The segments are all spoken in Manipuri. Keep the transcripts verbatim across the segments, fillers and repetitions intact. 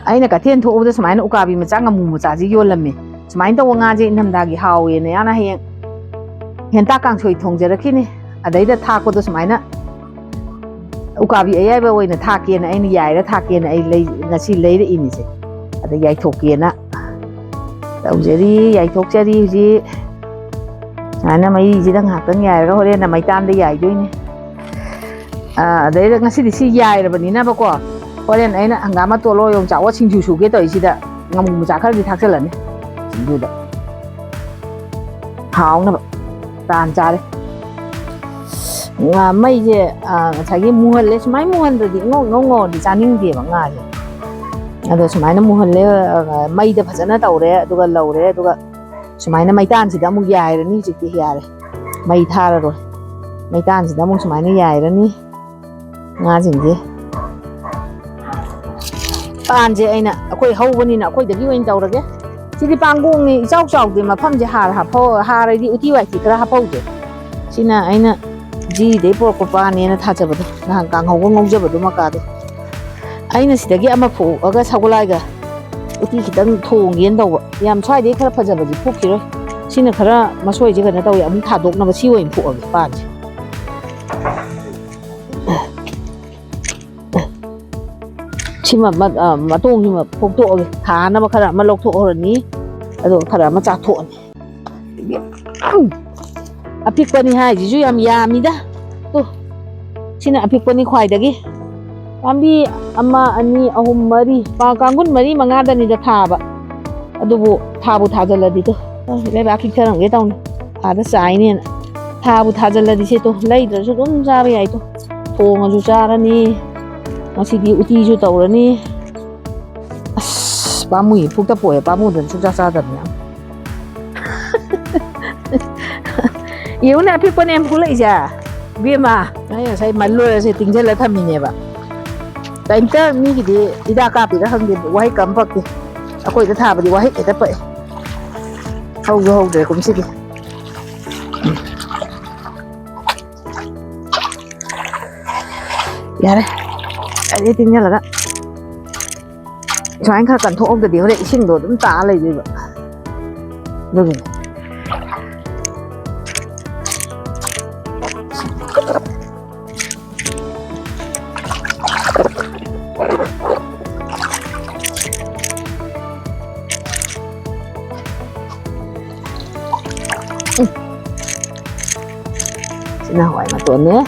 ꯑꯩꯅ ꯀꯩꯊꯦꯜ ꯊꯣꯛꯎꯕꯗ ꯁꯨꯃꯥꯏꯅ ꯎꯀꯥꯕꯤ ꯃꯆꯥ, ꯉꯥꯃꯨ ꯃꯆꯥꯁꯤ ꯌꯣꯜꯂꯝꯃꯦ꯫ ꯁꯨꯃꯥꯏꯅ ꯇꯧꯕ ꯉꯥꯁꯦ ꯏꯪꯊꯝꯊꯥꯒꯤ ꯍꯥꯎꯋꯦꯅ ꯌꯥꯝꯅ ꯍꯌꯦꯡ ꯍꯦꯟꯇꯥꯛ ꯀꯥꯡꯁꯣꯏ ꯊꯣꯡꯖꯔꯛꯈꯤꯅꯤ꯫ ꯑꯗꯩꯗ ꯊꯥꯛꯄꯗꯣ ꯁꯨꯃꯥꯏꯅ ꯎꯀꯥꯕꯤ ꯑꯌꯥꯏꯕ ꯑꯣꯏꯅ ꯊꯥꯛꯀꯦꯅ, ꯑꯩꯅ ꯌꯥꯏꯔ ꯊꯥꯛꯀꯦꯅ ꯑꯩ ꯂꯩ-, ꯉꯁꯤ ꯂꯩꯔꯛꯏꯅꯤꯁꯦ꯫ ꯑꯗ ꯌꯥꯏꯊꯣꯛꯀꯦꯅ ꯇꯧꯖꯔꯤ, ꯌꯥꯏꯊꯣꯛꯆꯔꯤ ꯍꯧꯖꯤꯛ꯫ ꯁꯨꯃꯥꯏꯅ ꯃꯩꯁꯤꯗ ꯉꯥꯏꯍꯥꯛꯇꯪ ꯌꯥꯏꯔꯒ ꯍꯣꯔꯦꯟꯅ ꯃꯩꯇꯥꯟꯗ ꯌꯥꯏꯗꯣꯏꯅꯦ꯫ ꯑꯥ, ꯑꯗꯩꯗ ꯉꯁꯤꯗꯤ ꯁꯤ ꯌꯥꯏꯔꯕꯅꯤꯅꯕꯀꯣ, ꯍꯣꯔꯦꯟ ꯑꯩꯅ ꯍꯪꯒꯥꯝ ꯃꯇꯣꯜ ꯌꯣꯡꯆꯥꯛ ꯑꯣ ꯁꯤꯡꯖꯨ ꯁꯨꯒꯦ ꯇꯧꯔꯤꯁꯤꯗ ꯉꯥꯃꯨ ꯃꯆꯥ ꯈꯔꯗꯤ ꯊꯥꯛꯆꯜꯂꯅꯤ ꯁꯤꯡꯖꯨꯗ꯫ ꯍꯥꯎꯅꯕ꯫ ꯇꯥꯟ ꯆꯥꯔꯦ꯫ ꯉꯥ ꯃꯩꯁꯦ, ꯑꯥ, ꯉꯁꯥꯏꯒꯤ ꯃꯨꯍꯜꯂꯦ꯫ ꯁꯨꯃꯥꯏꯅ ꯃꯨꯍꯟꯗ꯭ꯔꯗꯤ ꯏꯉꯧ ꯏꯉꯧ ꯉꯧꯔꯗꯤ ꯆꯥꯅꯤꯡꯗꯦꯕ ꯉꯥꯁꯦ꯫ ꯑꯗꯣ ꯁꯨꯃꯥꯏꯅ ꯃꯨꯍꯜꯂꯦ, ꯑꯥ, ꯃꯩꯗ ꯐꯖꯅ ꯇꯧꯔꯦ, ꯑꯗꯨꯒ ꯂꯧꯔꯦ, ꯑꯗꯨꯒ ꯁꯨꯃꯥꯏꯅ ꯃꯩꯇꯥꯟꯁꯤꯗ ꯑꯃꯨꯛ ꯌꯥꯏꯔꯅꯤ꯫ ꯍꯧꯖꯤꯛꯇꯤ ꯌꯥꯔꯦ, ꯃꯩ ꯊꯥꯔꯔꯣꯏ꯫ ꯃꯩꯇꯥꯟꯁꯤꯗ ꯑꯃꯨꯛ ꯁꯨꯃꯥꯏꯅ ꯌꯥꯏꯔꯅꯤ ꯉꯥꯁꯤꯡꯁꯦ꯫ ꯄꯥꯟꯁꯦ ꯑꯩꯅ, ꯑꯩꯈꯣꯏ ꯍꯧꯕꯅꯤꯅ ꯑꯩꯈꯣꯏꯗꯒꯤ ꯑꯣꯏꯅ ꯇꯧꯔꯒꯦ꯫ ꯁꯤꯗꯤ ꯄꯥꯡꯒꯣꯡꯅꯤ, ꯏꯆꯥꯎ ꯆꯥꯎꯗꯦ꯫ ꯃꯐꯝꯁꯦ ꯍꯥꯔ ꯍꯥꯞꯐꯧ-, ꯍꯥꯔ ꯍꯥꯏꯗꯤ ꯎꯇꯤ ꯋꯥꯏꯊꯤ ꯈꯔ ꯍꯥꯞꯐꯧꯗꯦ꯫ ꯁꯤꯅ ꯑꯩꯅ ꯖꯤꯗꯩ ꯄꯨꯔꯛꯄ ꯄꯥꯟꯅꯦꯅ ꯊꯥꯖꯕꯗꯣ, ꯅꯍꯥꯟ ꯀꯥꯡꯍꯧꯒ ꯉꯧꯖꯕꯗꯣ ꯃꯀꯥꯗꯣ꯫ ꯑꯩꯅ ꯁꯤꯗꯒꯤ ꯑꯃ ꯐꯨꯛꯑꯒ ꯁꯒꯣꯜꯍꯋꯥꯏꯒ ꯎꯇꯤ ꯈꯤꯇꯪ ꯊꯣꯡꯒꯦꯅ ꯇꯧꯕ꯫ ꯌꯥꯝ ꯁ꯭ꯋꯥꯏꯗꯩ ꯈꯔ ꯐꯖꯕꯗꯤ ꯐꯨꯛꯈꯤꯔꯣꯏ꯫ ꯁꯤꯅ ꯈꯔ ꯃꯁꯣꯏꯁꯦ ꯀꯩꯅꯣ ꯇꯧꯋꯤ, ꯑꯃꯨꯛ ꯊꯥꯗꯣꯛꯅꯕ ꯁꯤ ꯑꯣꯏꯅ ꯐꯨꯛꯑꯒꯦ ꯄꯥꯟꯁꯦ꯫ ꯁꯤꯃ ꯃ-, ꯑ, ꯃꯇꯣꯡꯁꯤꯃ ꯐꯨꯛꯇꯣꯛꯑꯒꯦ꯫ ꯊꯥꯅꯕ ꯈꯔ ꯑꯃ ꯂꯧꯊꯣꯛꯍꯧꯔꯅꯤ, ꯑꯗꯨꯒ ꯈꯔ ꯑꯃ ꯆꯥꯊꯣꯛꯑꯅꯤ꯫ ꯑꯄꯤꯛꯄꯅꯤ ꯍꯥꯏꯁꯤꯁꯨ ꯌꯥꯝ ꯌꯥꯝꯃꯤꯗ꯫ ꯇꯨ, ꯁꯤꯅ ꯑꯄꯤꯛꯄꯅꯤ ꯈ꯭ꯋꯥꯏꯗꯒꯤ꯫ ꯄꯥꯝꯕꯤ ꯑꯃ, ꯑꯅꯤ, ꯑꯍꯨꯝ, ꯃꯔꯤ, ꯄꯥ-, ꯀꯥꯡꯒꯨꯟ ꯃꯔꯤ ꯃꯉꯥꯗꯅꯤꯗ ꯊꯥꯕ꯫ ꯑꯗꯨꯕꯨ ꯊꯥꯕꯨ ꯊꯥꯖꯜꯂꯗꯤ ꯇꯨ, ꯂꯩꯕꯥꯛ ꯈꯤꯛꯊꯔꯝꯒꯦ ꯇꯧꯅꯤ꯫ ꯑꯥꯗ ꯆꯥꯏꯅꯦꯅ꯫ ꯊꯥꯕꯨ ꯊꯥꯖꯜꯂꯗꯤ ꯁꯦ ꯇꯨ, ꯂꯩꯗ꯭ꯔꯁꯨ ꯑꯗꯨꯝ ꯆꯥꯕ ꯌꯥꯏ ꯇꯨ꯫ ꯊꯣꯡꯉꯁꯨ ꯆꯥꯔꯅꯤ꯫ ꯉꯁꯤꯗꯤ ꯎꯇꯤꯁꯨ ꯇꯧꯔꯅꯤ꯫ ꯑꯁ, ꯄꯥꯝꯃꯨꯏ, ꯄꯨꯛꯇ ꯄꯣꯛꯑꯦ, ꯄꯥꯝꯃꯨꯗꯅ ꯁꯨꯡꯆꯥ ꯆꯥꯗꯕꯅꯦ꯫ ꯌꯦꯡꯉꯨꯅꯦ, ꯑꯄꯤꯛꯄꯅꯦ ꯄꯨꯈꯠꯂꯛꯏꯁꯦ꯫ ꯏꯕꯦꯝꯃ, ꯑꯩ ꯉꯁꯥꯏ ꯃꯜ ꯂꯣꯏꯔꯁꯦ ꯇꯤꯡꯁꯤꯜꯂ ꯊꯝꯃꯤꯅꯦꯕ꯫ ꯀꯩꯝꯇ ꯃꯤꯒꯤꯗꯤ ꯍꯤꯗꯥꯛ ꯀꯥꯞꯄꯤꯔ ꯈꯪꯗꯦ, ꯋꯥꯍꯩ ꯀꯝ ꯄꯛꯇꯦ꯫ ꯑꯩꯈꯣꯏꯗ ꯊꯥꯕꯗꯤ ꯋꯥꯍꯩ ꯍꯦꯛꯇ ꯄꯛꯑꯦ꯫ ꯍꯧꯁꯨ ꯍꯧꯗ꯭ꯔꯦ ꯀꯨꯝꯁꯤꯗꯤ꯫ ꯌꯥꯔꯦ꯫ ꯑꯩꯗꯤ ꯇꯤꯡꯁꯤꯜꯂꯒ ꯁꯨꯃꯥꯏꯅ ꯈꯔ ꯀꯟꯊꯣꯛꯍꯧꯗ꯭ꯔꯗꯤ ꯍꯣꯔꯦꯟ ꯏꯁꯤꯡꯗꯣ ꯑꯗꯨꯝ ꯇꯥ ꯂꯩꯗꯣꯏꯕ꯫ ꯑꯗꯨꯒꯤꯅꯤ꯫ ꯁꯤꯅ ꯍꯋꯥꯏ ꯃꯇꯣꯟꯅꯦ꯫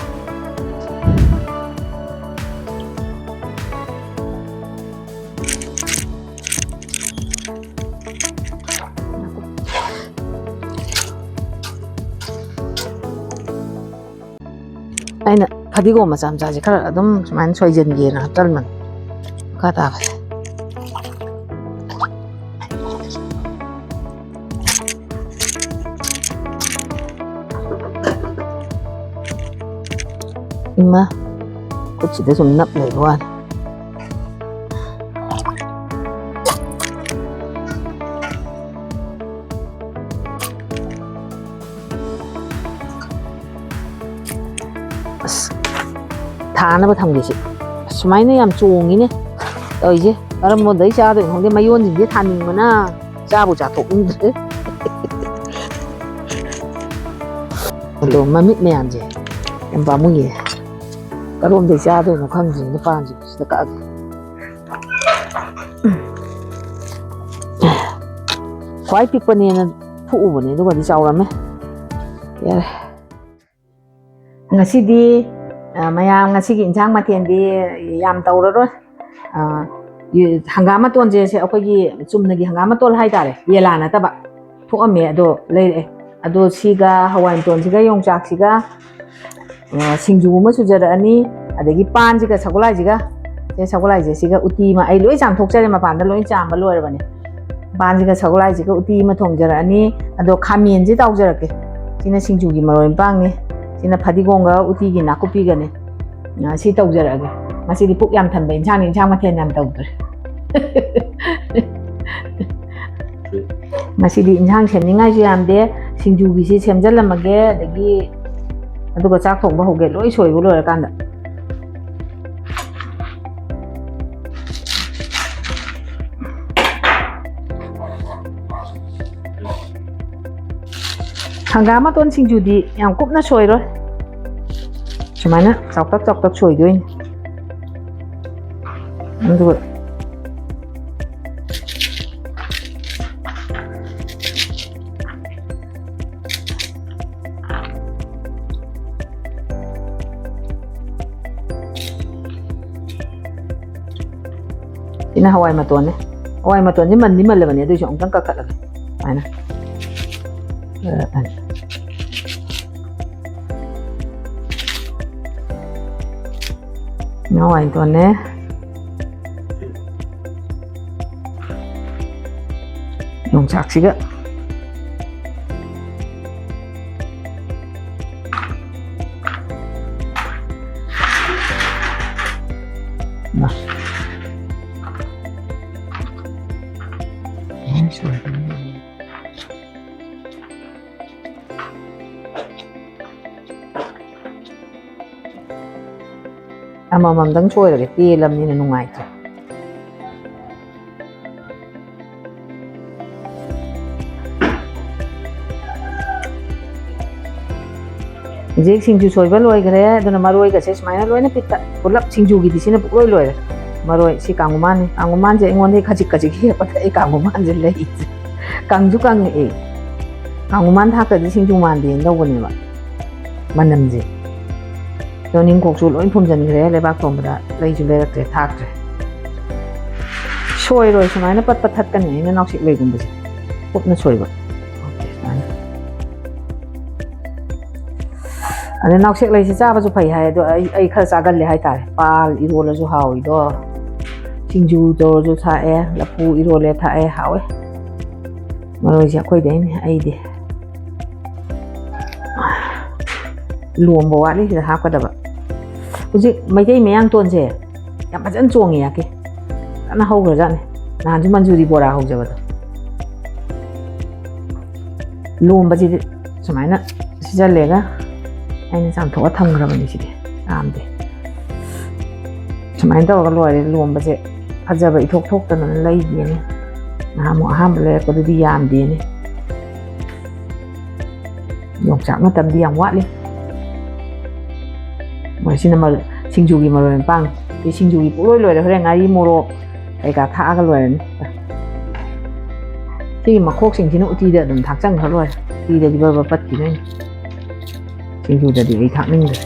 ꯑꯩꯅ ꯐꯗꯤꯒꯣꯝ ꯃꯆꯥ ꯃꯆꯥꯁꯦ ꯈꯔ ꯑꯗꯨꯝ ꯁꯨꯃꯥꯏꯅ ꯁꯣꯏꯖꯟꯒꯦꯅ ꯍꯥꯞꯆꯟꯕꯅꯦ꯫ ꯃꯈꯥ ꯇꯥꯕꯁꯦ꯫ ꯏꯃꯥ, ꯈꯨꯠꯁꯤꯗ ꯁꯨꯝ ꯅꯞ ꯂꯩꯕ ꯋꯥꯅꯤ꯫ ꯑꯁ, ꯊꯥꯅꯕ ꯊꯝꯒꯦꯁꯤ꯫ ꯑꯁ, ꯁꯨꯃꯥꯏꯅ ꯌꯥꯝ ꯆꯣꯡꯉꯤꯅꯦ ꯇꯧꯔꯤꯁꯦ꯫ ꯀꯔꯝꯕꯗꯩ ꯆꯥꯗꯣꯏꯅꯣ ꯈꯪꯗꯦ꯫ ꯃꯌꯣꯟꯁꯤꯡꯁꯦ ꯊꯥꯅꯤꯡꯕꯅ ꯆꯥꯕꯨ ꯆꯥꯊꯣꯛꯅꯤꯡꯗ꯭ꯔꯦ꯫ ꯑꯗꯣ ꯃꯃꯤꯠ ꯃꯌꯥꯝꯁꯦ ꯌꯥꯝ ꯄꯥꯝꯃꯨꯏꯌꯦ꯫ ꯀꯔꯣꯝꯗꯩ ꯆꯥꯗꯣꯏꯅꯣ ꯈꯪꯗ꯭ꯔꯦ꯫ ꯅꯨꯄꯥꯁꯤꯡꯁꯤꯗ ꯀꯛꯑꯒꯦ꯫ ꯈ꯭ꯋꯥꯏ ꯄꯤꯛꯄꯅꯦꯅ ꯐꯨꯛꯎꯕꯅꯦ, ꯑꯗꯨꯒꯗꯤ ꯆꯥꯎꯔꯝꯃꯦ꯫ ꯌꯥꯔꯦ꯫ ꯉꯁꯤꯗꯤ, ꯑ, ꯃꯌꯥꯝ ꯉꯁꯤꯒꯤ ꯏꯟꯁꯥꯡ ꯃꯊꯦꯜꯗꯤ ꯌꯥꯝ ꯇꯧꯔꯔꯣꯏ꯫ ꯑ, ꯌꯦ-, ꯍꯪꯒꯥꯝ ꯃꯇꯣꯟꯁꯦ, ꯁꯦ ꯑꯩꯈꯣꯏꯒꯤ ꯆꯨꯝꯅꯒꯤ ꯍꯪꯒꯥꯝ ꯃꯇꯣꯟ ꯍꯥꯏꯇꯥꯔꯦ, ꯌꯦꯂꯥ ꯅꯠꯇꯕ, ꯊꯣꯛꯑꯝꯃꯦ, ꯑꯗꯣ ꯂꯩꯔꯛꯑꯦ꯫ ꯑꯗꯣ ꯁꯤꯒ ꯍꯋꯥꯏ ꯃꯇꯣꯟꯁꯤꯒ ꯌꯣꯡꯆꯥꯛꯁꯤꯒ, ꯑ, ꯁꯤꯡꯖꯨ ꯑꯃ ꯁꯨꯖꯔꯛꯑꯅꯤ꯫ ꯑꯗꯒꯤ ꯄꯥꯟꯁꯤꯒ ꯁꯒꯣꯜꯍꯋꯥꯏꯁꯤꯒ, ꯁꯦ ꯁꯒꯣꯜꯍꯋꯥꯏꯁꯦ ꯁꯤꯒ ꯎꯇꯤ ꯑꯃ, ꯑꯩ ꯂꯣꯏ ꯆꯥꯝꯊꯣꯛꯆꯔꯦ, ꯃꯄꯥꯟꯗ ꯂꯣꯏ ꯆꯥꯝꯕ ꯂꯣꯏꯔꯕꯅꯦ꯫ ꯄꯥꯟꯁꯤꯒ ꯁꯒꯣꯜꯍꯋꯥꯏꯁꯤꯒ ꯎꯇꯤ ꯑꯃ ꯊꯣꯡꯖꯔꯛꯑꯅꯤ꯫ ꯑꯗꯣ ꯈꯥꯃꯦꯟꯁꯤ ꯇꯥꯎꯖꯔꯛꯀꯦ꯫ ꯁꯤꯅ ꯁꯤꯡꯖꯨꯒꯤ ꯃꯔꯣꯏ ꯃꯄꯥꯡꯅꯤ꯫ ꯁꯤꯅ ꯐꯗꯤꯒꯣꯝꯒ ꯎꯇꯤꯒꯤ ꯅꯥꯀꯨꯞꯄꯤꯒꯅꯤ꯫ ꯑ, ꯁꯤ ꯇꯧꯖꯔꯛꯑꯒꯦ꯫ ꯉꯁꯤꯗꯤ ꯄꯨꯛ ꯌꯥꯝ ꯊꯟꯕ ꯏꯟꯁꯥꯡꯅꯤ, ꯏꯟꯁꯥꯡ ꯃꯊꯦꯜ ꯌꯥꯝ ꯇꯧꯗ꯭ꯔꯦ꯫ ꯉꯁꯤꯗꯤ ꯏꯟꯁꯥꯡ ꯁꯦꯝꯅꯤꯡꯉꯥꯏꯁꯨ ꯌꯥꯝꯗꯦ꯫ ꯁꯤꯡꯖꯨꯒꯤꯁꯤ ꯁꯦꯝꯖꯜꯂꯝꯃꯒꯦ, ꯑꯗꯒꯤ ꯑꯗꯨꯒ ꯆꯥꯛ ꯊꯣꯡꯕ ꯍꯧꯒꯦ, ꯂꯣꯏ ꯁꯣꯏꯕ ꯂꯣꯏꯔꯀꯥꯟꯗ꯫ ꯍꯪꯒꯥꯝ ꯃꯇꯣꯟ ꯁꯤꯡꯖꯨꯗꯤ ꯌꯥꯝ ꯀꯨꯞꯅ ꯁꯣꯏꯔꯣꯏ, ꯁꯨꯃꯥꯏꯅ ꯆꯥꯎꯇꯛ ꯆꯥꯎꯇꯛ ꯁꯣꯏꯗꯣꯏꯅꯤ꯫ ꯑꯗꯨꯒ ꯁꯤꯅ ꯍꯋꯥꯏ ꯃꯇꯣꯟꯅꯦ꯫ ꯍꯋꯥꯏ ꯃꯇꯣꯟꯁꯦ ꯃꯟꯗꯤ ꯃꯜꯂꯕꯅꯦ, ꯑꯗꯨꯏꯁꯨ ꯑꯃꯨꯛꯇꯪ ꯀꯛꯊꯠꯂꯒꯦ ꯁꯨꯃꯥꯏꯅ꯫ ꯍꯋꯥꯏ ꯃꯇꯣꯟꯅꯦ꯫ ꯌꯣꯡꯆꯥꯛꯁꯤꯒ꯫ ꯑꯃꯃꯝꯗꯪ ꯁꯣꯏꯔꯒꯦ, ꯇꯦꯜꯂꯕꯅꯤꯅ ꯅꯨꯡꯉꯥꯏꯇ꯭ꯔꯦ꯫ ꯍꯧꯖꯤꯛ ꯁꯤꯡꯖꯨ ꯁꯣꯏꯕ ꯂꯣꯏꯈ꯭ꯔꯦ, ꯑꯗꯨꯅ ꯃꯔꯣꯏꯒꯁꯦ ꯁꯨꯃꯥꯏꯅ ꯂꯣꯏꯅ ꯄꯤꯛꯇ ꯄꯨꯂꯞ ꯁꯤꯡꯖꯨꯒꯤꯗꯤ ꯁꯤꯅ ꯄꯨꯡꯂꯣꯏ ꯂꯣꯏꯔꯦ꯫ ꯃꯔꯣꯏ ꯁꯤ ꯀꯥꯡꯉꯨꯃꯥꯟꯅꯤ, ꯀꯥꯡꯉꯨꯃꯥꯟꯁꯦ ꯑꯩꯉꯣꯟꯗꯒꯤ ꯈꯖꯤꯛ ꯈꯖꯤꯛ ꯍꯦꯛꯄꯗ ꯑꯩ ꯀꯥꯡꯉꯨꯃꯥꯟꯁꯦ ꯂꯩꯇ꯭ꯔꯦ꯫ ꯀꯪꯁꯨ ꯀꯪꯉꯛꯑꯦ꯫ ꯀꯥꯡꯉꯨꯃꯥꯟ ꯊꯥꯛꯇ꯭ꯔꯗꯤ ꯁꯤꯡꯖꯨ ꯃꯥꯟꯗꯦꯅ ꯇꯧꯕꯅꯦꯕ ꯃꯅꯝꯁꯦ꯫ ꯇꯣꯅꯤꯡꯈꯣꯛꯁꯨ ꯂꯣꯏ ꯐꯨꯝꯖꯤꯟꯈ꯭ꯔꯦ ꯂꯩꯕꯥꯛ ꯊꯣꯡꯕꯗ, ꯂꯩꯁꯨ ꯂꯩꯔꯛꯇ꯭ꯔꯦ, ꯊꯥꯛꯇ꯭ꯔꯦ꯫ ꯁꯣꯏꯔꯣꯏ, ꯁꯨꯃꯥꯏꯅ ꯄꯠ ꯄꯠ ꯊꯠꯀꯅꯤ ꯑꯩꯅ ꯅꯥꯎꯁꯦꯛ ꯂꯩꯒꯨꯝꯕꯁꯦ, ꯀꯨꯞꯅ ꯁꯣꯏꯕ꯫ ꯑꯣꯀꯦ, ꯁꯨꯃꯥꯏꯅ꯫ ꯑꯗꯩ ꯅꯥꯎꯁꯦꯛ ꯂꯩꯁꯤ ꯆꯥꯕꯁꯨ ꯐꯩ ꯍꯥꯏ, ꯑꯗꯣ ꯑꯩ ꯑꯩ ꯈꯔ ꯆꯥꯒꯜꯂꯦ ꯍꯥꯏꯇꯥꯔꯦ꯫ ꯄꯥꯜ ꯏꯔꯣꯜꯂꯁꯨ ꯍꯥꯎꯏꯗꯣ, ꯁꯤꯡꯖꯨ ꯇꯧꯔꯁꯨ ꯊꯥꯛꯑꯦ, ꯂꯐꯨ ꯏꯔꯣꯜꯂꯦ ꯊꯥꯛꯑꯦ, ꯍꯥꯎꯋꯦ꯫ ꯃꯔꯣꯏꯁꯦ ꯑꯩꯈꯣꯏꯗꯩꯅꯦ, ꯑꯩꯗꯤ꯫ ꯂꯣꯝꯕ ꯋꯥꯠꯂꯤ ꯁꯤꯗ ꯍꯥꯞꯀꯗꯕ꯫ ꯍꯧꯖꯤꯛ ꯃꯩꯇꯩ ꯃꯌꯥꯡꯇꯣꯟꯁꯦ ꯌꯥꯝ ꯐꯖꯅ ꯆꯣꯡꯉꯤ ꯌꯥꯀꯤ꯫ ꯐꯖꯅ ꯍꯧꯈ꯭ꯔꯖꯥꯠꯅꯤ꯫ ꯅꯍꯥꯟꯁꯨ ꯃꯟꯖꯨꯔꯤ ꯕꯣꯔꯥ ꯍꯧꯖꯕꯗꯣ꯫ ꯂꯣꯝꯕꯁꯤꯗꯤ ꯁꯨꯃꯥꯏꯅ ꯁꯤꯖꯜꯂꯦꯒ ꯑꯩꯅ ꯆꯥꯝꯊꯣꯛꯑ ꯊꯝꯈ꯭ꯔꯕꯅꯤ ꯁꯤꯗꯤ꯫ ꯆꯥꯝꯗꯦ꯫ ꯁꯨꯃꯥꯏꯅ ꯇꯧꯔꯒ ꯂꯣꯏꯔꯦ ꯂꯣꯝꯕꯁꯦ꯫ ꯐꯖꯕ ꯏꯊꯣꯛ ꯊꯣꯛꯇꯅ ꯂꯩꯒꯦꯅꯦ꯫ ꯅꯍꯥꯟꯃꯨꯛ ꯑꯍꯥꯟꯕ ꯂꯩꯔꯛꯄꯗꯨꯗꯤ ꯌꯥꯝꯗꯦꯅꯦ꯫ ꯌꯣꯡꯆꯥꯛ ꯃꯇꯝꯗꯤ ꯌꯥꯝ ꯋꯥꯠꯂꯤ꯫ ꯃꯣꯏ ꯁꯤꯅ ꯃꯔꯨ-, ꯁꯤꯡꯖꯨꯒꯤ ꯃꯔꯣꯏ ꯃꯄꯥꯡ꯫ ꯁꯤ ꯁꯤꯡꯖꯨꯒꯤ ꯄꯨꯡꯂꯣꯏ ꯂꯣꯏꯔꯦ꯫ ꯍꯣꯔꯦꯟ ꯉꯥꯔꯤ, ꯃꯣꯔꯣꯛ ꯀꯩꯀꯥ ꯊꯥꯛꯑꯒ ꯂꯣꯏꯔꯅꯤ꯫ ꯁꯤꯒꯤ ꯃꯈꯣꯛꯁꯤꯡꯁꯤꯅ ꯎꯇꯤꯗ ꯑꯗꯨꯝ ꯊꯥꯛꯆꯟꯈ꯭ꯔ ꯂꯣꯏꯔꯦ꯫ ꯎꯇꯤꯗꯗꯤ ꯕꯔ ꯕꯔ ꯄꯠꯈꯤꯗꯣꯏꯅꯤ꯫ ꯁꯤꯡꯖꯨꯗꯗꯤ ꯑꯩ ꯊꯥꯛꯅꯤꯡꯗ꯭ꯔꯦ꯫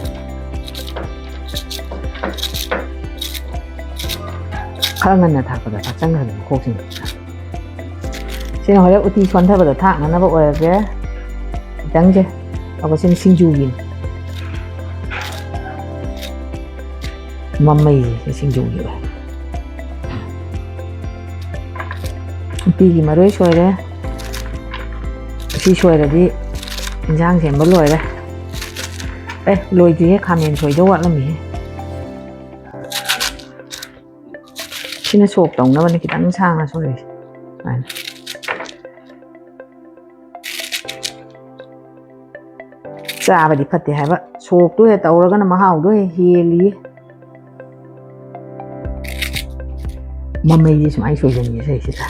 ꯈꯔ ꯉꯟꯅ ꯊꯥꯛꯄꯗ ꯊꯥꯛꯆꯟꯈ꯭ꯔꯒꯦ ꯃꯈꯣꯛꯁꯤꯡꯁꯦ꯫ ꯁꯤꯅ ꯍꯣꯔꯦꯟ ꯎꯇꯤ ꯁꯣꯟꯊꯕꯗ ꯊꯥꯛꯅꯅꯕ ꯑꯣꯏꯔꯒꯦ꯫ ꯈꯤꯇꯪꯁꯦ꯫ ꯑꯗꯨꯒ ꯁꯤꯅ ꯁꯤꯡꯖꯨꯒꯤꯅꯤ꯫ ꯃꯃꯩꯁꯦ ꯁꯤꯡꯖꯨꯒꯤ ꯑꯣꯏ꯫ ꯎꯇꯤꯒꯤ ꯃꯔꯣꯏ ꯁꯣꯏꯔꯦ꯫ ꯁꯤ ꯁꯣꯏꯔꯗꯤ ꯏꯟꯁꯥꯡ ꯁꯦꯝꯕ ꯂꯣꯏꯔꯦ꯫ ꯑꯦ, ꯂꯣꯏꯗ꯭ꯔꯤꯍꯦ, ꯈꯥꯃꯦꯟ ꯁꯣꯏꯗꯧ ꯋꯥꯠꯂꯝꯃꯤꯍꯦ꯫ ꯁꯤꯅ ꯁꯣꯛ ꯇꯧꯅꯕꯅꯤ ꯈꯤꯇꯪ ꯁꯥꯡꯅ ꯁꯣꯏꯔꯤꯁꯦ꯫ ꯁꯨꯃꯥꯏꯅ꯫ ꯆꯥꯕꯗꯤ ꯐꯠꯇꯦ ꯍꯥꯏꯕ, ꯁꯣꯛꯇꯣ ꯍꯦꯛ ꯇꯧꯔꯒꯅ ꯃꯍꯥꯎꯗꯣ ꯍꯦꯛ ꯍꯦꯜꯂꯤ꯫ ꯃꯃꯩꯁꯦ ꯁꯨꯃꯥꯏꯅ ꯁꯣꯏꯖꯟꯒꯦ ꯁꯤꯁꯤꯗ꯫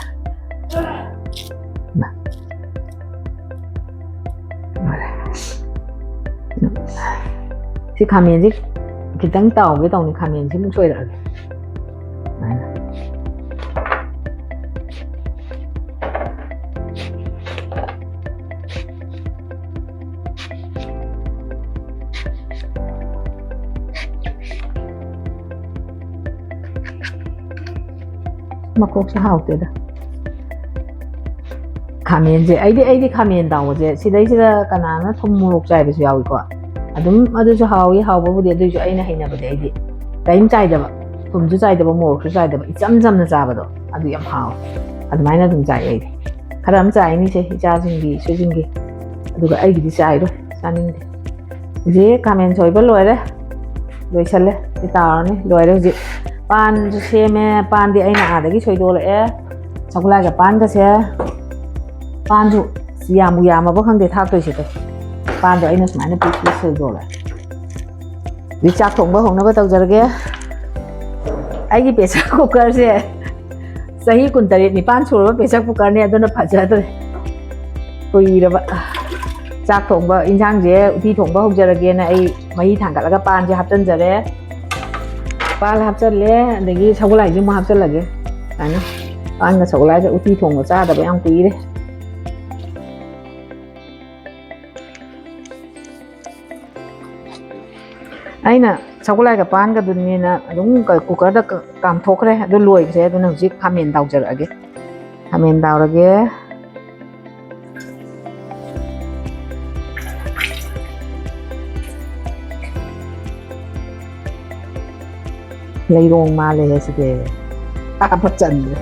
ꯃꯥ꯫ ꯂꯣꯏꯔꯦ꯫ ꯁꯤ ꯈꯥꯃꯦꯟꯁꯦ ꯈꯤꯇꯪ ꯇꯥꯎꯒꯦ ꯇꯧꯅꯤ, ꯈꯥꯃꯦꯟꯁꯤꯃꯨꯛ ꯁꯣꯏꯔꯛꯑꯒꯦ꯫ ꯁꯨꯃꯥꯏꯅ꯫ ꯃꯀꯣꯛꯁꯦ ꯍꯥꯎꯇꯦꯗ꯫ ꯈꯥꯃꯦꯟꯁꯦ, ꯑꯩꯗꯤ, ꯑꯩꯗꯤ ꯈꯥꯃꯦꯟ ꯇꯥꯎꯕꯁꯦ, ꯁꯤꯗꯩꯁꯤꯗ ꯀꯅꯥꯅ ꯊꯨꯝ ꯃꯣꯔꯣꯛ ꯆꯥꯏꯕꯁꯨ ꯌꯥꯎꯏꯀꯣ꯫ ꯑꯗꯨꯝ ꯑꯗꯨꯁꯨ ꯍꯥꯎꯏ, ꯍꯥꯎꯕꯕꯨꯗꯤ, ꯑꯗꯨꯏꯁꯨ ꯑꯩꯅ ꯍꯩꯅꯕꯗꯤ ꯑꯩꯗꯤ ꯀꯔꯤꯝ ꯆꯥꯏꯗꯕ, ꯊꯨꯝꯁꯨ ꯆꯥꯏꯗꯕ, ꯃꯣꯔꯣꯛꯁꯨ ꯆꯥꯏꯗꯕ, ꯏꯆꯝ ꯆꯝꯅ ꯆꯥꯕꯗꯣ ꯑꯗꯨ ꯌꯥꯝ ꯍꯥꯎꯏ꯫ ꯑꯗꯨꯃꯥꯏꯅ ꯑꯗꯨꯝ ꯆꯥꯏ ꯑꯩꯗꯤ꯫ ꯈꯔ ꯑꯃ ꯆꯥꯏꯅꯤꯁꯦ ꯏꯆꯥꯁꯤꯡꯒꯤ, ꯏꯁꯨꯁꯤꯡꯒꯤ, ꯑꯗꯨꯒ ꯑꯩꯒꯤꯗꯤ ꯆꯥꯏꯔꯣꯏ, ꯆꯥꯅꯤꯡꯗꯦ꯫ ꯍꯧꯖꯤꯛ ꯈꯥꯃꯦꯟ ꯁꯣꯏꯕ ꯂꯣꯏꯔꯦ, ꯂꯣꯏꯁꯜꯂꯦ꯫ ꯁꯤ ꯇꯥꯔꯅꯤ, ꯂꯣꯏꯔꯦ ꯍꯧꯖꯤꯛ꯫ ꯄꯥꯟꯁꯨ ꯁꯦꯝꯃꯦ, ꯄꯥꯟꯗꯤ ꯑꯩꯅ ꯑꯥꯗꯒꯤ ꯁꯣꯏꯗꯣꯛꯂꯛꯑꯦ꯫ ꯁꯒꯣꯜꯍꯋꯥꯏꯒ ꯄꯥꯟꯒꯁꯦ꯫ ꯄꯥꯟꯁꯨ ꯌꯥꯝꯕꯨ ꯌꯥꯝꯃꯕ ꯈꯪꯗꯦ ꯊꯥꯛꯇꯣꯏꯁꯦ꯫ ꯄꯥꯟꯗꯣ ꯑꯩꯅ ꯁꯨꯃꯥꯏꯅ ꯄꯤꯁ ꯄꯤꯁ ꯁꯣꯏꯗꯣꯛꯂꯦ꯫ ꯍꯧꯖꯤꯛ ꯆꯥꯛ ꯊꯣꯡꯕ ꯍꯧꯅꯕ ꯇꯧꯖꯔꯒꯦ꯫ ꯑꯩꯒꯤ pressure cookerꯁꯦ ꯆꯍꯤ ꯀꯨꯟꯇꯔꯦꯠ ꯅꯤꯄꯥꯟ ꯁꯨꯔꯕ pressure cookerꯅꯦ, ꯑꯗꯨꯅ ꯐꯖꯗ꯭ꯔꯦ꯫ ꯀꯨꯏꯔꯕ꯫ ꯆꯥꯛ ꯊꯣꯡꯕ, ꯏꯟꯁꯥꯡꯁꯦ ꯎꯇꯤ ꯊꯣꯡꯕ ꯍꯧꯖꯔꯒꯦꯅ ꯑꯩ ꯃꯍꯤ ꯊꯥꯡꯒꯠꯂꯒ ꯄꯥꯟꯁꯦ ꯍꯥꯞꯆꯤꯟꯖꯔꯦ꯫ ꯄꯥꯟ ꯍꯥꯞꯆꯜꯂꯦ, ꯑꯗꯒꯤ ꯁꯒꯣꯜꯍꯋꯥꯏꯁꯦ ꯑꯃꯨꯛ ꯍꯥꯞꯆꯜꯂꯒꯦ꯫ ꯁꯨꯃꯥꯏꯅ ꯄꯥꯟꯒ ꯁꯒꯣꯜꯍꯋꯥꯏꯒ ꯎꯇꯤ ꯊꯣꯡꯕ ꯆꯥꯗꯕ ꯌꯥꯝ ꯀꯨꯏꯔꯦ꯫ ꯑꯩꯅ ꯁꯒꯣꯜꯍꯋꯥꯏꯒ ꯄꯥꯟꯒꯗꯨꯅꯦꯅ ꯑꯗꯨꯝ ꯀꯨꯀꯔꯗ ꯀꯥꯝꯊꯣꯛꯈ꯭ꯔꯦ, ꯑꯗꯨ ꯂꯣꯏꯈ꯭ꯔꯦ꯫ ꯑꯗꯨꯅ ꯍꯧꯖꯤꯛ ꯈꯥꯃꯦꯟ ꯇꯥꯎꯖꯔꯛꯑꯒꯦ꯫ ꯈꯥꯃꯦꯟ ꯇꯥꯎꯔꯒꯦ꯫ ꯂꯩꯔꯣꯡ ꯃꯥꯜꯂꯦꯍꯦ ꯁꯤꯗꯤ꯫ ꯍꯥꯞꯄ ꯆꯟꯗ꯭ꯔꯦ꯫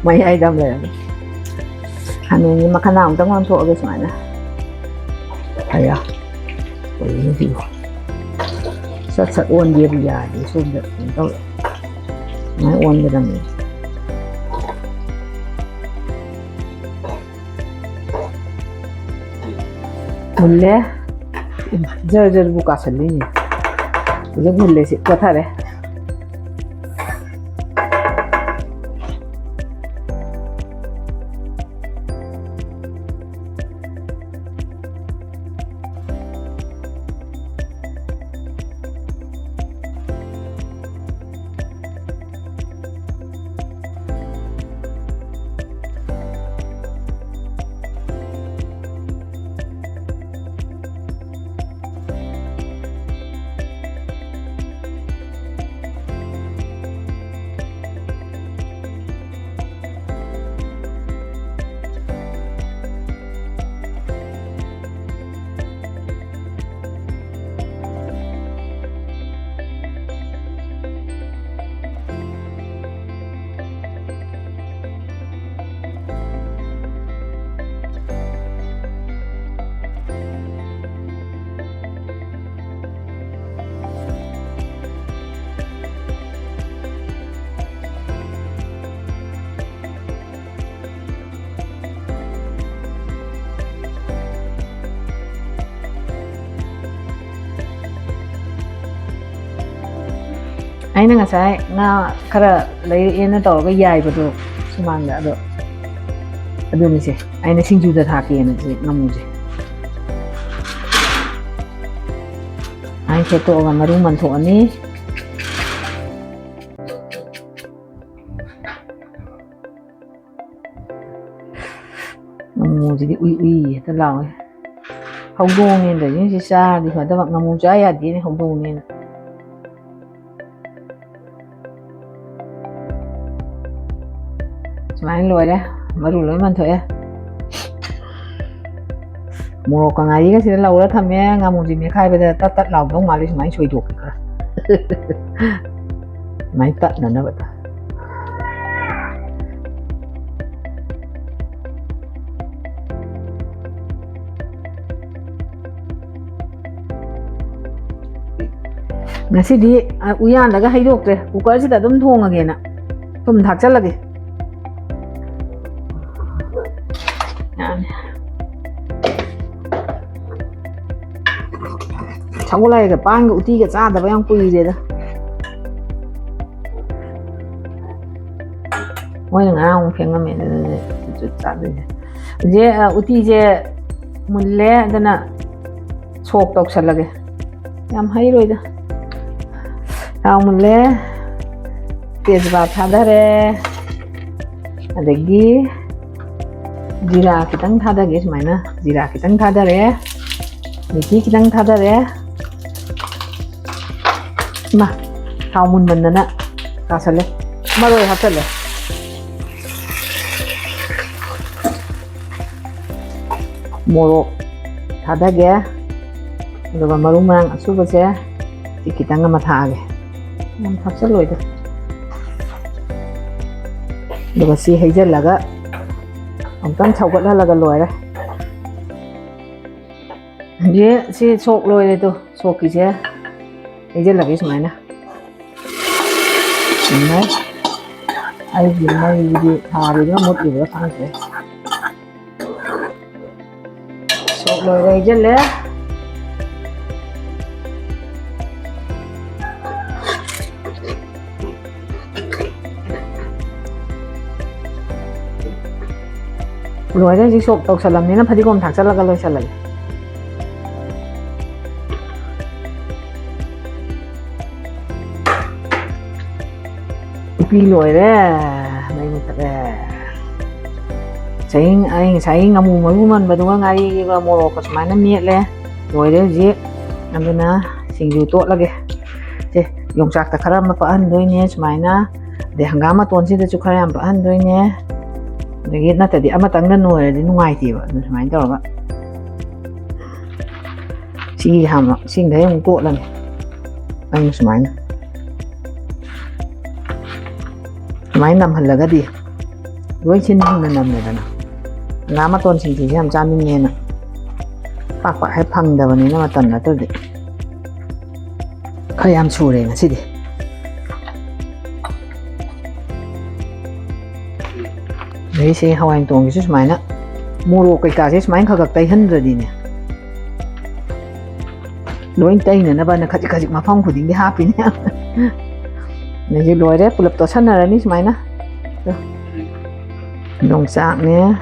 ꯃꯌꯥꯏꯗ ꯑꯃ ꯂꯩꯔꯝꯃꯦ꯫ ꯈꯥꯃꯦꯟꯁꯦ ꯃꯈꯅꯥꯎ ꯑꯃꯨꯛꯇꯪ ꯑꯣꯟꯊꯣꯛꯑꯒꯦ ꯁꯨꯃꯥꯏꯅ꯫ ꯑꯌꯥ꯫ ꯀꯩꯅꯣ ꯁꯤꯕꯣ? ꯁꯠ ꯁꯠ ꯑꯣꯟꯒꯦꯕꯨ ꯌꯥꯗꯦ ꯁꯣꯝꯗ꯫ ꯀꯩꯅꯣ ꯇꯧꯔꯦ꯫ ꯁꯨꯃꯥꯏꯅ ꯑꯣꯟꯒꯗꯕꯅꯤ꯫ ꯃꯨꯜꯂꯦ꯫ ꯖꯔ ꯖꯔꯕꯨ ꯀꯥꯁꯜꯂꯤꯅꯦ꯫ ꯍꯧꯖꯤꯛ ꯃꯨꯜꯂꯦ ꯁꯤ꯫ ꯀꯣꯊꯔꯦ꯫ ꯑꯩꯅ ꯉꯁꯥꯏ ꯉꯥ ꯈꯔ ꯂꯩꯔꯛꯑꯦꯅ ꯇꯧꯔꯒ ꯌꯥꯏꯕꯗꯣ ꯁꯨꯃꯥꯡꯗ, ꯑꯗꯣ ꯑꯗꯨꯅꯤꯁꯦ ꯑꯩꯅ ꯁꯤꯡꯖꯨꯗ ꯊꯥꯛꯀꯦꯅ ꯁꯤ ꯉꯥꯃꯨꯁꯦ꯫ ꯑꯩ ꯈꯦꯠꯇꯣꯛꯑꯒ ꯃꯔꯨ ꯃꯟꯊꯣꯛꯑꯅꯤ꯫ ꯉꯥꯃꯨꯁꯤꯗꯤ ꯎꯏ ꯎꯏ ꯍꯦꯛꯇ ꯂꯥꯎꯋꯦ꯫ ꯍꯧꯗꯣꯡꯅꯦꯅ ꯇꯧꯔꯤꯁꯤꯡꯁꯤ ꯆꯥꯔꯗꯤ ꯐꯗꯕ, ꯉꯥꯃꯨ ꯆꯥ ꯌꯥꯗꯦꯅꯦ ꯍꯧꯗꯣꯡꯅꯦꯅ꯫ ꯁꯨꯃꯥꯏꯅ ꯂꯣꯏꯔꯦ꯫ ꯃꯔꯨ ꯂꯣꯏ ꯃꯟꯊꯣꯛꯑꯦ꯫ ꯃꯣꯔꯣꯛꯀ ꯉꯥꯔꯤꯒꯁꯤꯗ ꯂꯧꯔ ꯊꯝꯃꯦ꯫ ꯉꯥꯃꯨꯁꯤ ꯃꯦꯠꯈꯥꯏꯕꯗ ꯇꯠ ꯇꯠ ꯂꯥꯎꯗꯧ ꯃꯥꯜꯂꯤ꯫ ꯁꯨꯃꯥꯏꯅ ꯁꯣꯏꯗꯣꯛꯀꯦ ꯈꯔ꯫ ꯁꯨꯃꯥꯏꯅ ꯇꯠꯅꯅꯕ꯫ ꯉꯁꯤꯗꯤ, ꯑ, ꯎꯌꯥꯟꯗꯒ ꯍꯩꯗꯣꯛꯇ꯭ꯔꯦ, ꯀꯨꯀꯔꯁꯤꯗ ꯑꯗꯨꯝ ꯊꯣꯡꯉꯒꯦꯅ ꯊꯨꯝ ꯊꯥꯛꯆꯜꯂꯒꯦ꯫ ꯌꯥꯅꯤ꯫ ꯁꯒꯣꯜ ꯍꯋꯥꯏꯒ ꯄꯥꯟꯒ ꯎꯇꯤꯒ ꯆꯥꯗꯕ ꯌꯥꯝ ꯀꯨꯏꯔꯦꯗ꯫ ꯃꯣꯏꯅ ꯉꯔꯥꯡ ꯑꯃꯨꯛ ꯐꯦꯡꯉꯝꯃꯦ, ꯑꯗꯨꯗꯤ ꯆꯥꯗꯣꯏꯅꯦ꯫ ꯍꯧꯖꯤꯛ, ꯑ, ꯎꯇꯤꯁꯦ ꯃꯨꯜꯂꯦ, ꯑꯗꯨꯅ ꯁꯣꯛ ꯇꯧꯁꯜꯂꯒꯦ꯫ ꯌꯥꯝ ꯍꯩꯔꯣꯏꯗ꯫ ꯊꯥꯎ ꯃꯨꯜꯂꯦ, ꯇꯦꯖꯄꯥꯠ ꯊꯥꯗꯔꯦ, ꯑꯗꯒꯤ ꯖꯤꯔꯥ ꯈꯤꯇꯪ ꯊꯥꯗꯒꯦ꯫ ꯁꯨꯃꯥꯏꯅ ꯖꯤꯔꯥ ꯈꯤꯇꯪ ꯊꯥꯗꯔꯦ, ꯃꯤꯊꯤ ꯈꯤꯇꯪ ꯊꯥꯗꯔꯦ꯫ ꯏꯃꯥ, ꯊꯥꯎ ꯃꯨꯟꯃꯟꯗꯅ ꯀꯥꯁꯜꯂꯦ꯫ ꯃꯔꯣꯏ ꯍꯥꯞꯆꯜꯂꯦ꯫ ꯃꯣꯔꯣꯛ ꯊꯥꯗꯒꯦ꯫ ꯑꯗꯨꯒ ꯃꯔꯨ ꯃꯔꯥꯡ ꯑꯁꯨꯕꯁꯦ ꯁꯤ ꯈꯤꯇꯪ ꯑꯃ ꯊꯥꯛꯑꯒꯦ꯫ ꯌꯥꯝ ꯊꯥꯛꯆꯜꯂꯣꯏꯗ꯫ ꯑꯗꯨꯒ ꯁꯤ ꯍꯩꯖꯤꯜꯂꯒ ꯑꯃꯨꯛꯇꯪ ꯁꯧꯒꯠꯍꯜꯂꯒ ꯂꯣꯏꯔꯦ꯫ ꯍꯧꯖꯤꯛ ꯁꯤ ꯁꯣꯛ ꯂꯣꯏꯔꯦꯗꯣ, ꯁꯣꯛꯀꯤꯁꯦ ꯍꯩꯖꯤꯜꯂꯒꯦ ꯁꯨꯃꯥꯏꯅ꯫ ꯁꯨꯃꯥꯏꯅ꯫ ꯑꯩꯒꯤ ꯃꯩꯗꯤ ꯊꯥꯔꯤꯕ꯭ꯔꯥ ꯃꯨꯠꯂꯤꯕ꯭ꯔꯥ ꯈꯪꯗ꯭ꯔꯦ꯫ ꯁꯣꯛ ꯂꯣꯏꯔꯦ, ꯍꯩꯖꯤꯜꯂꯦ꯫ ꯂꯣꯏꯔꯦ, ꯍꯧꯖꯤꯛ ꯁꯣꯛ ꯇꯧꯁꯜꯂꯝꯅꯤꯅ ꯐꯗꯤꯒꯣꯝ ꯊꯥꯛꯆꯜꯂꯒ ꯂꯣꯏꯁꯜꯂꯒꯦ꯫ ꯎꯇꯤ ꯂꯣꯏꯔꯦ, ꯃꯩ ꯃꯨꯠꯊꯠꯂꯦ꯫ ꯆꯍꯤ, ꯑꯩ ꯉꯁꯥꯏ ꯉꯥꯃꯨ ꯃꯔꯨ ꯃꯟꯕꯗꯨꯒ ꯉꯥꯔꯤꯒ ꯃꯣꯔꯣꯛꯀ ꯁꯨꯃꯥꯏꯅ ꯃꯦꯠꯂꯦ꯫ ꯂꯣꯏꯔꯦ ꯍꯧꯖꯤꯛ꯫ ꯑꯗꯨꯅ ꯁꯤꯡꯖꯨ ꯇꯣꯠꯂꯒꯦ꯫ ꯁꯦ, ꯌꯣꯡꯆꯥꯛꯇ ꯈꯔ ꯑꯃ ꯄꯛꯍꯟꯗꯣꯏꯅꯦ ꯁꯨꯃꯥꯏꯅ꯫ ꯑꯗꯩ ꯍꯪꯒꯥꯝ ꯃꯇꯣꯟꯁꯤꯗꯁꯨ ꯈꯔ ꯌꯥꯝ ꯄꯛꯍꯟꯗꯣꯏꯅꯦ꯫ ꯑꯗꯒꯤ ꯅꯠꯇ꯭ꯔꯗꯤ ꯑꯃꯇꯪꯗ ꯅꯣꯏꯔꯗꯤ ꯅꯨꯡꯉꯥꯏꯇꯦꯕ꯫ ꯑꯗꯨ ꯁꯨꯃꯥꯏꯅ ꯇꯧꯔꯒ ꯁꯤꯒꯤ ꯍꯥꯟꯅ ꯏꯁꯤꯡꯗꯩ ꯑꯃꯨꯛ ꯇꯣꯠꯂꯅꯤ꯫ ꯑꯩꯅ ꯁꯨꯃꯥꯏꯅ꯫ ꯁꯨꯃꯥꯏꯅ ꯅꯝꯍꯜꯂꯒꯗꯤ ꯂꯣꯏ ꯁꯤꯟ ꯊꯨꯡꯅ ꯅꯝꯃꯦꯗꯅ꯫ ꯉꯥ ꯃꯇꯣꯟ ꯁꯤꯡꯖꯨꯁꯦ ꯌꯥꯝ ꯆꯥꯅꯤꯡꯉꯦꯅ꯫ ꯄꯥꯛ ꯄꯥꯛ ꯍꯦꯛ ꯐꯪꯗꯕꯅꯤꯅ ꯃꯇꯝ ꯅꯠꯇ꯭ꯔꯗꯤ꯫ ꯈꯔ ꯌꯥꯝ ꯁꯨꯔꯦ ꯉꯁꯤꯗꯤ꯫ ꯑꯗꯩ ꯁꯤ ꯍꯋꯥꯏ ꯃꯇꯣꯟꯒꯤꯁꯨ ꯁꯨꯃꯥꯏꯅ ꯃꯣꯔꯣꯛ ꯀꯩꯀꯥꯁꯦ ꯁꯨꯃꯥꯏꯅ ꯈꯔ ꯈꯔ ꯇꯩꯍꯟꯗ꯭ꯔꯗꯤꯅꯦ꯫ ꯂꯣꯏ ꯇꯩꯅꯅꯕꯅ ꯈꯖꯤꯛ ꯈꯖꯤꯛ ꯃꯐꯝ ꯈꯨꯗꯤꯡꯒꯤ ꯍꯥꯞꯄꯤꯅꯦ꯫ ꯑꯗꯩꯗꯤ ꯂꯣꯏꯔꯦ, ꯄꯨꯂꯞ ꯇꯣꯠꯁꯟꯅꯔꯅꯤ ꯁꯨꯃꯥꯏꯅ꯫ ꯌꯣꯡꯆꯥꯛꯅꯦ,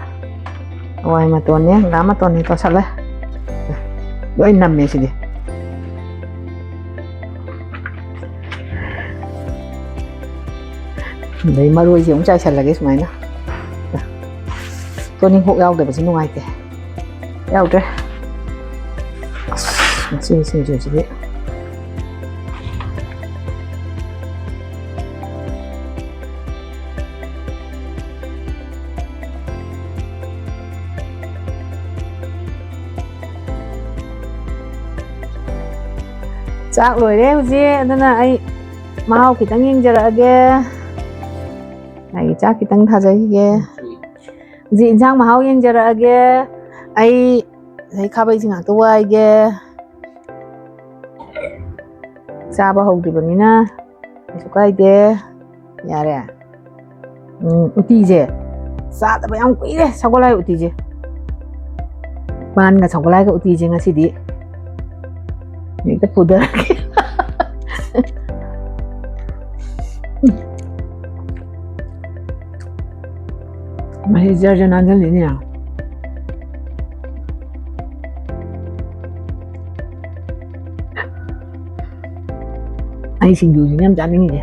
ꯍꯋꯥꯏ ꯃꯇꯣꯟꯅꯦ, ꯍꯪꯒꯥꯝ ꯃꯇꯣꯟꯅꯦ ꯇꯣꯠꯁꯜꯂꯦ꯫ ꯂꯣꯏ ꯅꯝꯃꯦ ꯁꯤꯗꯤ꯫ ꯑꯗꯩ ꯃꯔꯣꯏꯁꯦ ꯑꯃꯨꯛ ꯆꯥꯏꯁꯜꯂꯒꯦ ꯁꯨꯃꯥꯏꯅ꯫ ꯇꯣꯅꯤꯡꯈꯣꯛ ꯌꯥꯎꯗꯕꯁꯦ ꯅꯨꯡꯉꯥꯏꯇꯦ꯫ ꯌꯥꯎꯗ꯭ꯔꯦ꯫ ꯑꯁ, ꯉꯁꯤꯒꯤ ꯁꯤꯡꯖꯨꯁꯤꯗꯤ꯫ ꯆꯥꯛ ꯂꯣꯏꯔꯦ ꯍꯧꯖꯤꯛ, ꯑꯗꯨꯅ ꯑꯩ ꯃꯍꯥꯎ ꯈꯤꯇꯪ ꯌꯦꯡꯖꯔꯛꯑꯒꯦ꯫ ꯑꯩ ꯆꯥꯛ ꯈꯤꯇꯪ ꯊꯥꯖꯈꯤꯒꯦ꯫ ꯍꯧꯖꯤꯛ ꯏꯟꯁꯥꯡ ꯃꯍꯥꯎ ꯌꯦꯡꯖꯔꯛꯑꯒꯦ꯫ ꯑꯩ ꯉꯁꯥꯏ ꯈꯥꯕꯩꯁꯦ ꯉꯥꯛꯇ ꯋꯥꯏꯒꯦ꯫ ꯆꯥꯕ ꯍꯧꯗ꯭ꯔꯤꯕꯅꯤꯅ ꯀꯩꯁꯨ ꯀꯥꯏꯗꯦ꯫ ꯌꯥꯔꯦ꯫ ꯎꯝ, ꯎꯇꯤꯁꯦ ꯆꯥꯗꯕ ꯌꯥꯝ ꯀꯨꯏꯔꯦ, ꯁꯒꯣꯜ ꯍꯋꯥꯏ ꯎꯇꯤꯁꯦ꯫ ꯄꯥꯟꯒ ꯁꯒꯣꯜ ꯍꯋꯥꯏꯒ ꯎꯇꯤꯁꯦ ꯉꯁꯤꯗꯤ ꯍꯦꯛꯇ ꯄꯨꯊꯔꯒꯦ꯫ ꯃꯍꯤ ꯖꯔ ꯖꯔ ꯅꯥꯟꯁꯤꯜꯂꯤꯅꯦ꯫ ꯑꯩ ꯁꯤꯡꯖꯨꯁꯤꯅꯦ ꯌꯥꯝ ꯆꯥꯅꯤꯡꯉꯤꯁꯦ꯫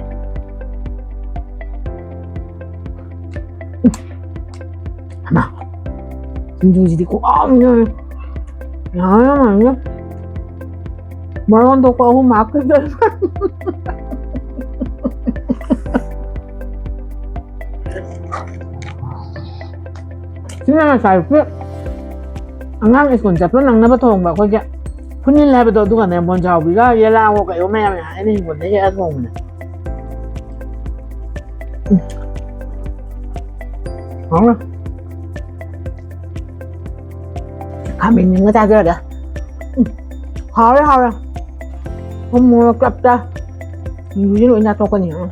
ꯍꯩꯃꯥ, ꯁꯤꯡꯖꯨꯁꯤꯗꯤ ꯈꯨꯍꯥꯎ ꯑꯃ꯫ ꯌꯥꯝ ꯌꯥꯝ ꯍꯥꯎꯅꯤ꯫ ꯃꯔꯣꯟ ꯊꯣꯛꯄ ꯑꯍꯨꯝ ꯍꯥꯞꯈꯤꯕꯗ꯫ ꯁꯤꯅ ꯉꯁꯥꯏ ꯑꯩꯈꯣꯏ ꯑꯉꯥꯡ ꯁ꯭ꯀꯨꯜ ꯆꯠꯄ ꯅꯪꯅꯕ ꯊꯣꯡꯕ ꯑꯩꯈꯣꯏꯒꯤ ꯈꯨꯅꯤꯜ ꯍꯥꯏꯕꯗꯣ, ꯑꯗꯨꯒꯅꯦ ꯃꯣꯟꯖꯥꯎꯕꯤꯒ ꯌꯦꯂꯥꯡꯒ ꯀꯩꯅꯣ ꯃꯌꯥꯝ ꯃꯌꯥꯝ ꯑꯩꯅ ꯍꯤꯡꯒꯣꯜꯗꯒꯤ ꯍꯦꯛꯑ ꯊꯣꯡꯕꯅꯦ꯫ ꯎꯝ꯫ ꯍꯥꯎꯅ꯫ ꯈꯥꯃꯦꯟ ꯁꯤꯟꯕ ꯆꯥꯖꯔꯒꯦ꯫ ꯎꯝ꯫ ꯍꯥꯎꯔꯦ, ꯍꯥꯎꯔꯦ꯫ ꯎꯝ, ꯃꯣꯔꯣꯛ ꯆꯞ ꯆꯥ꯫ ꯁꯤꯡꯖꯨꯁꯤ ꯂꯣꯏ ꯆꯥꯊꯣꯛꯀꯅꯤ꯫ ꯎꯝ꯫